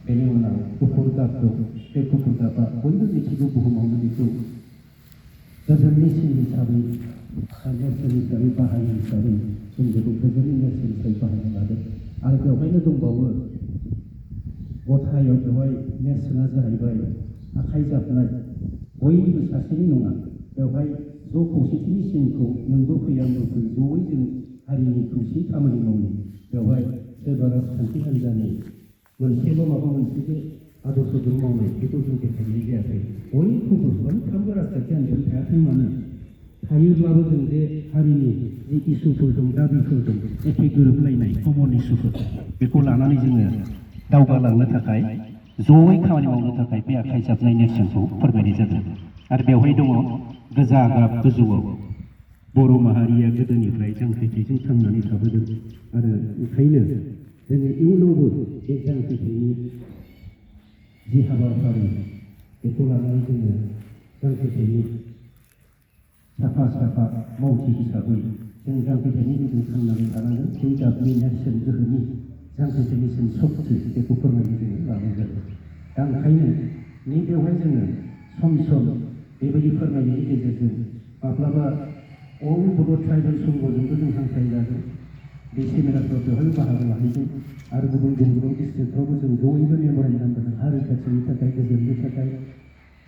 बेनि उनाव गुफुर गाब दं बे गुफुर गाबा बयबो मिथिगौ बुहुमावनो बेखौ गोजोननि सिन हिसाबै नेरसोन हिसाबै बाहायो हिसाबै जों बेखौ गोजोननि नेरसोन हिसाबै बाहायनो लादों आरो बेवहायनो दंबावो गथायाव बेवहाय नेरसोना जाहैबाय आखाइ जाबनाय बयनिबो सासेनि नङा बेवहाय ज' खौसेथिनि सिनखौ नोंबो फै आंबो फै जयै जों हारिनि खौसे खामानि मावनो बेवहाय सोरबा राजखान्थि हान्जानि मोनसेल' माबा मोनसे जे आदर्शजों मावनाय बेखौ जों देखायनाय जायाखै बयखौबो मोनफ्रोमबो राजखान्थि हान्जायाव थायाखै मानो थायोब्लाबो जों जे हारिनि जि इसुफोर दं दाबिफोर दं एखे गोरोबलायनाय कमन इसुफोर बेखौ लानानै जोङो दावगालांनो थाखाय जयै खामानि मावनो थाखाय बे आखाइ जाबनाय नेरसोनखौ फोरमायनाय जादों आरो बेवहाय दङ गोजा गाब गोजौआव बर' माहारिया गोदोनिफ्राय जांख्रिथायजों थांनानै थाबोदों आरो ओंखायनो जोङो इयुनावबो बे जांख्रिथायनि जि हाबाफारि बेखौ लानानै जोङो जांख्रिथायनि साफा साफा मावथि हिसाबै जों जांख्रिथायनि गेजेरजों थांनानै थानांगोन बे गाबनि नेरसोन गोहोनि जांख्रिथायनि सक्ति बेखौ फोरमायनो जोङो लानाय जादों दा ओंखायनो नैबेवहाय जोङो सम सम बेबायदि फोरमायनायनि गेजेरजों माब्लाबा अल बड' ट्राइबेल संघजोंबो जों हांख्रायजादों बे सेमिनारफ्राव बेवहाय बाहागो लाहैदों आरो गुबुन गुबुन डिस्ट्रिक्टफ्रावबो जों जयैबो मेम'रेन्डाम होदों हा रैखाथिनि थाखाय गोजोननि थाखाय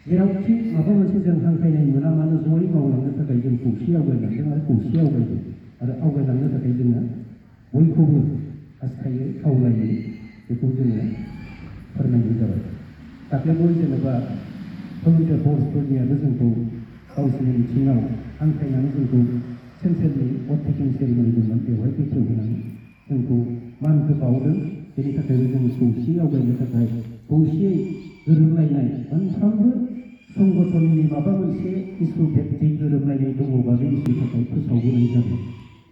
जेरावखि माबा मोनसे जों हांख्रायनाय मोना मानो जयै मावलांनो थाखाय जों खौसे आवगायलांदों आरो खौसे आवगायदों आरो आवगायलांनो थाखाय जोङो बयखौबो हास्थायो खावलायो बेखौ जोङो फोरमायनाय जाबाय दाख्लैबो जेनेबा भलुन्टियार फर्सफोरनियाबो जोंखौ गावसोरनि बिथिङाव हांख्रायनानै जोंखौ सेन्ट्रेलनि भट टेकिं सेरेमनि दंमोन बेवहाय बेखेवहोनानै जोंखौ मानखौ बावदों बेनि थाखायबो जों खौसेयै आवगायनो थाखाय खौसेयै गोरोबलायनाय मोनफ्रोमबो संगठननि माबा मोनसे इसु भेत्तिक गोरोबलायनाय दङबा बे इसुनि थाखाय फोसावबोनाय जादों